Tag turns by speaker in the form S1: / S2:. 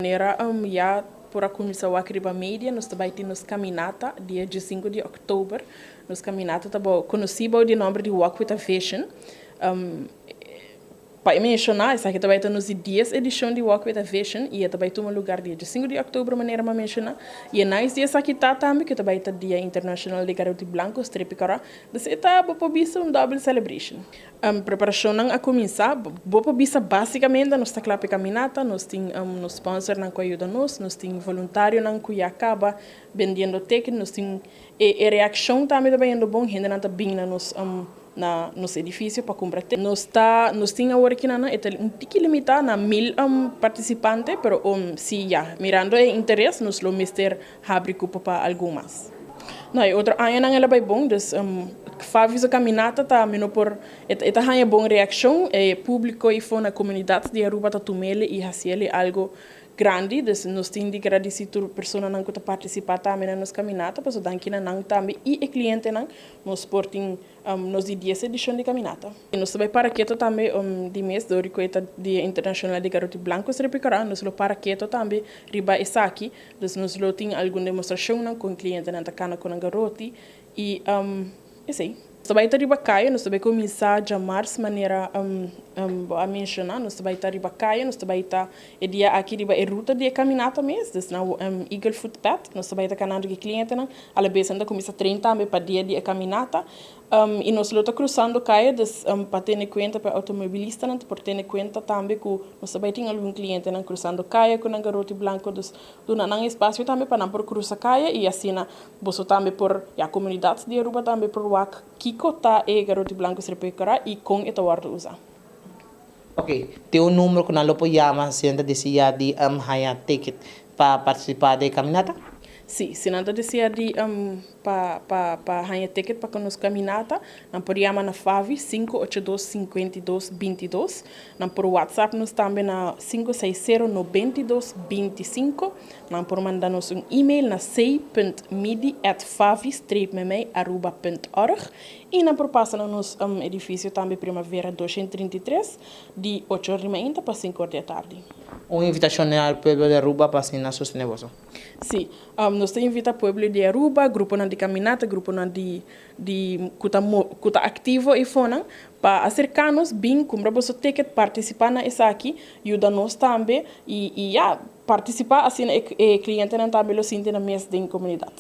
S1: Manera ya por a cuminsa wak riba media, nos ta bay tin nos caminata dia 5 di october. Nos caminata ta conoci bou di nomber di Walk with a Vision. Pa menciona, esaki ta bay ta nos 10 edicion di Walk with a Vision y e ta bay tuma lugar dia 5 di october, manera mi a menciona. Y e nice dia esaki ta tambe, cu ta bay ta Dia Internacional di Garoti Blanco, Strepi Cora. Dus e ta bo por bisa un double celebration. Preparacion a cuminsa, bo por bisa basicamente nos ta cla pa caminata, nos tin nos sponsor nan cu a yuda nos, nos tin voluntario nan cu ya caba bendiendo ticket, nos tin e reaccion tambe ta bayendo bon, hende nan ta bin na nos edificio pa cumpra ticket. Nos tin awor aki nan e un tiki limita na 1000 participante, pero si ya, mirando e interes, nos lo mester habri cupo pa algun mas. No, e otro aña nan el a bay bon, dus FAVI su caminata ta mino por e ta haya bon reaccion, e publico y for na comunidad di Aruba ta tumele y haciele algo grandi, dus nos tin di gradici tur persona nan cu ta participa tambe na nos caminata, paso danki na nan tambe y e cliente nan nos por tin nos di 10 edicion di caminata. Y nos ta bay para keto tambe di mes, dor cu ta Dia Internacional di Garoti Blanco Strepi Cora, nos lo para keto tambe riba esaki, dus nos lo tin algun demostracion nan cu cliente nan ta cana cu nan garoti y esey. Nos ta bay ta riba caya, nos ta bay cuminsa diamars, manera a menciona, nos ta bay ta riba caya, nos ta bay ta e dia aki riba e ruta di caminata mes, dus na Eagle Footpath, nos ta bay ta canando cu cliente nan, alabes nan ta cuminsa train tambe pa dia di caminata, y nos lo ta cruzando caya, dus pa tene cuenta pa automobilista nan por tene cuenta tambe cu nos ta bay tin algun cliente nan cruzando caya cu nan garoti blanco, dus duna nan espacio tambe pa nan por cruza caya y asina boso tambe por, ya, comunidad di Aruba tambe por wak kiko ta e garoti blanco strepi cora y con e ta wordo usa.
S2: Ok, tin un number cu nan lo por yama si nan ta desea di haya ticket pa participa den caminata?
S1: Si, si nan ta desea di pa haya ticket pa nos caminata, nan por yama na FAVI 582 52 22, nan por WhatsApp nos tambe na 560 92 25, nan por manda nos un e-mail na c.midi@favi-aruba.org y nan por pasa na nos edificio tambe, Primavera 233, di 8 or di mainta pa 5 or di atardi.
S2: Un invitacion na pueblo di Aruba pa asina sostene boso.
S1: Si, nos ta invita pueblo di Aruba, grupo di caminata, grupo di cu ta activo y fonan, pa acerca nos, bin, cumpra boso ticket, participa na esaki, yuda nos tambe y ya, participa, asina e cliente nan tambe lo sinti nan mes den comunidad.